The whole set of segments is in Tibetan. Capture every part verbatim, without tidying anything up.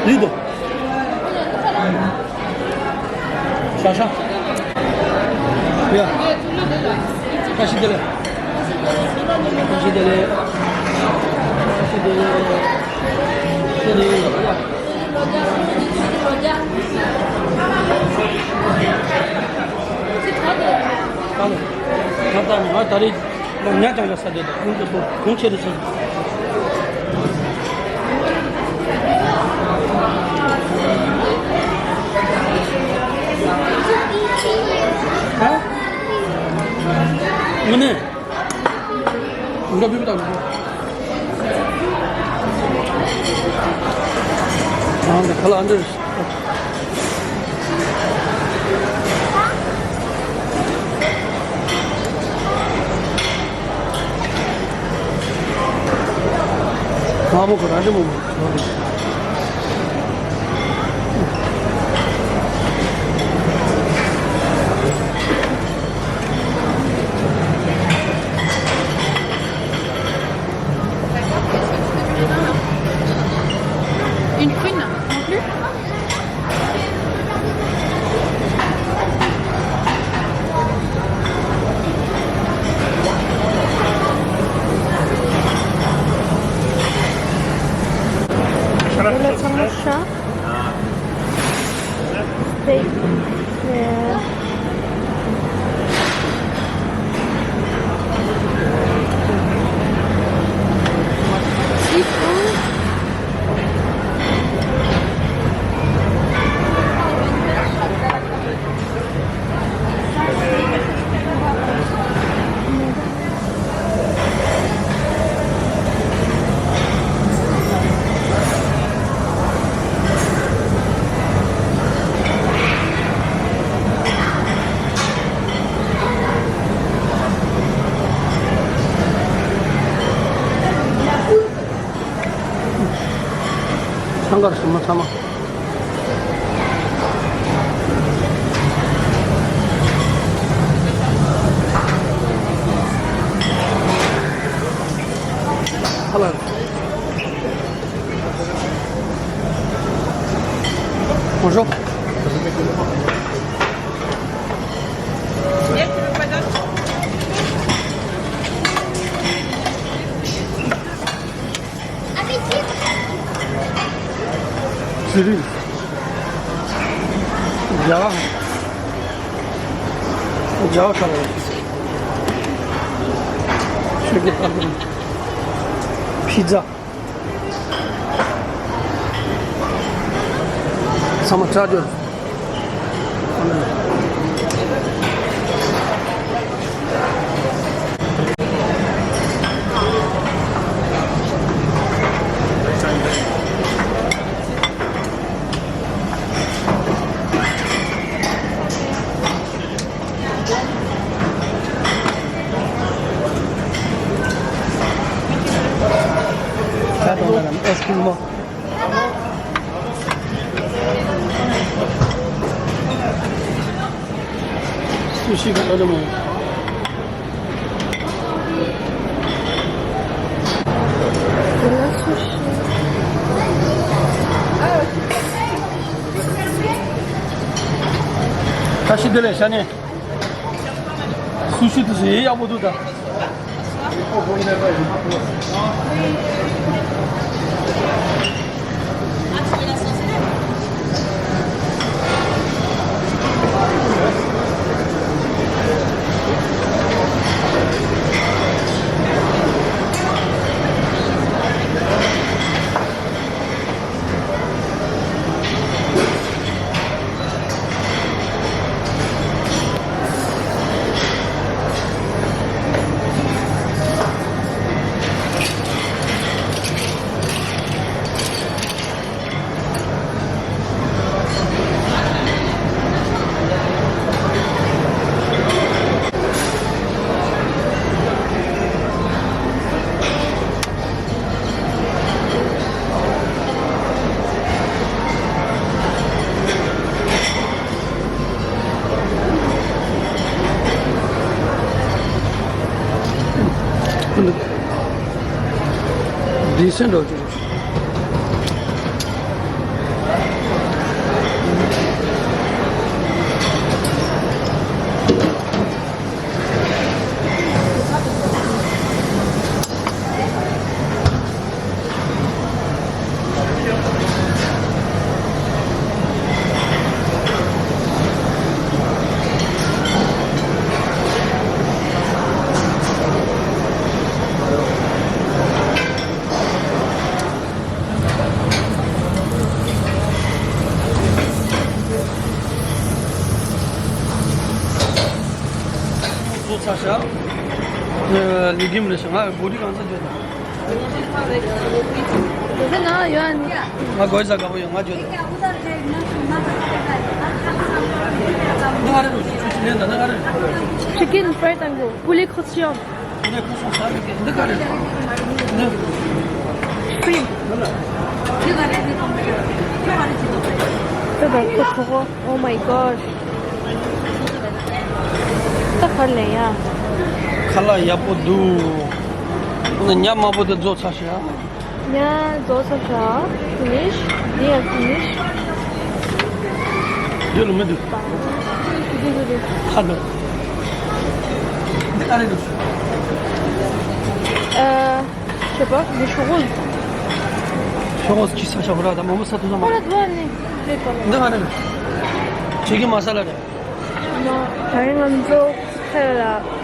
རེད་དོ། ཤ་ཤ། ཡ། བཀྲ་ཤིས་བདེ་ལེགས། བཀྲ་ཤིས་བདེ་ལེགས། བཀྲ་ཤིས་བདེ་ལེགས། བདེ་ལེགས། ད་ལོ། ད་ལྟ་ང་ད་རེས། ཉ་ཅང་ཡོད་ས་དེ་དང་ཁོང་ཚོ་ཚོ་གོང་ཆེ་རེད་ཟེར། ཨ། དངོས་གནས། འགྲོ་བི་བི་དང་འགྲོ། ཨ་འདི་ཁ་ལ་ཨ་འདི། ང་མོ་ཁོ་རང་འདྲི་མོ་མོ། Une prune non plus. Relation achat. Steak. Euh, seafood. ཚང་ཁར་སོང་མ་ཚང་མ། ཧ་ལ། Bonjour. Siri. Ya. Ya, tamam. Şöyle yapalım. Pizza. Sama çağırıyor. Pardon, madame, excuse-moi. Sushi, pardon. Sushi. Tashi dele, shane. Sushi tu se ya bodu da. Decent འགྲོ་རྒྱུ་རེད། ལི་གིམ་རེད་ཤག་ང་གོ་རི་གང་ས་བརྗོད་དང་། ང་གོ་ས་དགའ་པོ་ཡོད་ང་བརྗོད་དང་། འདི་ག་རེད་འདུག་ཆུ་ཆུ་ལེན་དང་འདི་ག་རེད། Chicken fried དང་གོ་poulet croustillant། འདི་ག་རེད། འདི་Cream། འདི་ག་རེད། འདི་ག་རེད། འདི་ག་རེད། འདི་ག་རེད། Oh my gosh. ད་ག་ལེན་ཡ། ཁ་ལག་ཡག་པོ་འདུག་ཉ་མང་པོ་དེ་རྫོགས་ཚར་ཤག་ཉ་རྫོགས་ཚར་ཤག finish. འདི་ཡང་finish. ཡོད་ལ་མི་འདུག་འདི་འདི་འདི། ཁ་འདུག་འདི་ག་རེ་འདུག་ཨ། ཤེས་པ་འདི་ཤོག་གོ། ཤོག་གོ་ཅི་ས་ཤ་བ་ར་ད་མོ་མོ་ས་ཐུ་ས་མ་ཁོ་ར་ར། དུ་ཨ་ནི་འདི་ག་རེ། འདི་ག་རེ་རེད། ཅི་གི་མ་ས་ལ་རེད། ད་རིང་ང་ཚོ་ཁ་ལ་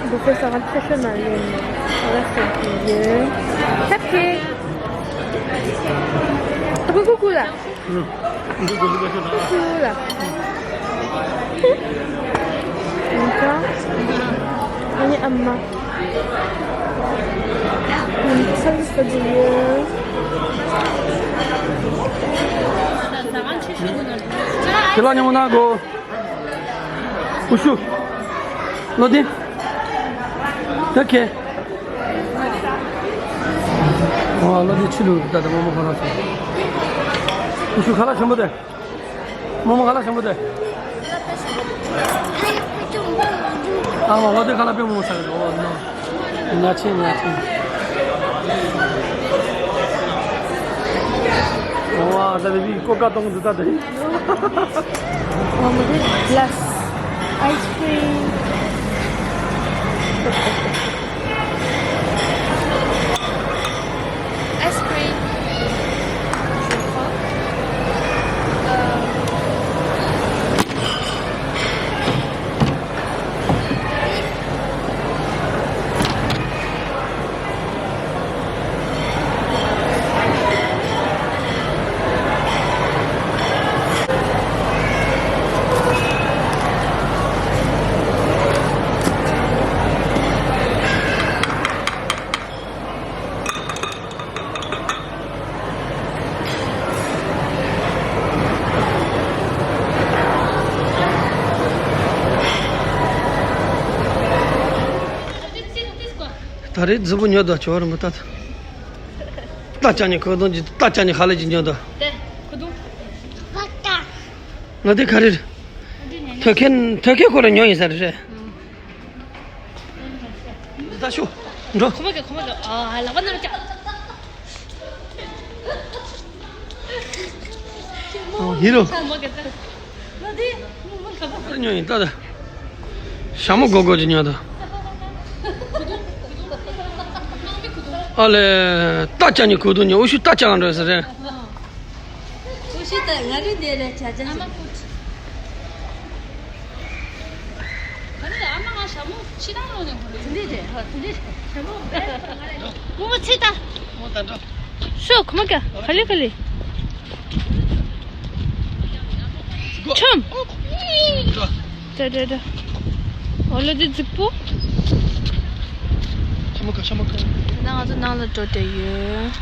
བུ་ཕེ་ས་ག་ཁ་ཤོ་ན་ཡོད་ནི་ཨ་ལ་ས་གི་ཡོད། ཧེ་པི། ད་གུ་གུ་གུ་ལ། ཨུ། འདི་གོ་འདི་གོ་ཤོད་ན། སུ་ལ། ཨ་ནི་ཨ་མ། ཨ་ནི་ཚ་ལུ་ས་འདི་ཡོད། ཁྱེད་ལ་ཉོ་ན་གོ། ཨུ་ཤུ། ལོ་དེ། ད་ཁེ། ཨོ་ལོ་དེ་ཕྱི་ལུགས་ད་ད་མོ་མོ་ཁོ་རང་ཚོ། ཨུ་ཤུ་ཁ་ལག་ཆེན་པོ་དེ། མོ་མོ་ཁ་ལག་ཆེན་པོ་དེ། ཨ་མ་ལོ་དེ་ཁ་ལག་དཔེ་མོ་མོ་ས་རེད། ཨོ་ནོ། ཉ་ཆེ་ཉ་ཆེ། ཨོ་ཨ་ད་བི་བི་ཀོ་ཀ་གཏོང་འདུག་ད་དེ། One with glass ice cream. Ice cream. ད་རེས་རྫི་བོ་ཉོ་དང་ཆོག་རེད་མ་ད། ཏ་ཅ་ནི་ཁོ་དང་ཏ་ཅ་ནི་ཧ་ལས་ཀྱི་ཉོ་དང་། ཏེ་ཁོ་དང་། ང་དེ་ག་རེ་རེད། ཐོད་ཁན་ཐོད་ཁན་ཁོ་ར་ཉོ་ཡིན་ས་རེད། ད་ཤོ། འགྲོ། ཁོ་མ་གི་ཁོ་མ་གི་ཨ་ལག་པ་ནང་ལ་བཅག་ཨོ་ཧི་རོ། ཁོ་མ་གི་ད། ང་དེ་ཉོ་ཡིན་ད་ད། ཞྭ་མོ་སྒོར་སྒོར་གྱི་ཉོ་ད། ཨ་ལེ། ཏ་ཅ་ནི་ཁོ་དང་ཉོ། ཨུ་ཤུ་ཏ་ཅ་ལ་འགྲོ་ས་རེད། ཨུ་ཤུ་ད་ང་རུ་འདི་ལ་ཆ་ཆ་ཞིག་ཨ་ནི་ཨ་མ་ང་ཞྭ་མོ་ཕྱི་ནང་ལོག་ནས་འགྲོ་རེད། འདི་རེད་ཧ་འདི་རེད། ཞྭ་མོ་བེ་ང་རེད། མོ་མོ་ཚེ་ད། མོ་ད་འགྲོ། ཤོ་ཁོ་མ་ཀ་ག་ལེ་ག་ལེ། ཁྲོམ། འགྲོ། འགྲོ་འགྲོ་འགྲོ། འོ་ལོ་འདི་རྫིག་པོ། ཞྭ་མོ་ཀ་ཞྭ་མོ་ཀ་ད་ང་ཚོ་ནང་ལ་འགྲོ་བསྡད་ཡོད།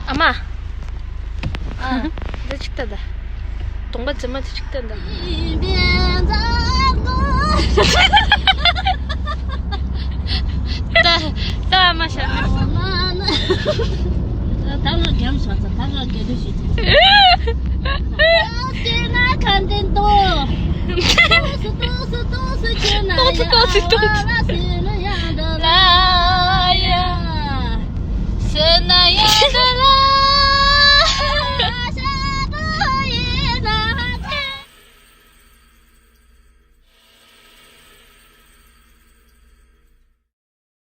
ཨ་མ། ཨ། འདི་ཅིག་ལྟ་ད། གདོང་པ་རྫི་མ་དེ་ཅིག་ལྟ་ད། ད་ད་ཨ་མ་ཤ་ད། ད་ང་རྒྱམ་ཤ་ཚ་ད་ང་རྒྱ་དུ་ཤི་ཚ། ཏོག་ཙི་ཏོག་ཙི་ཏོག་ཙི་ཁྱོད་ན་ཡ། ཏོག་ཙི་ཏོག་ཙི་ཏོག་ཙི། ལ་ཡ། སེ་ན་ཡ།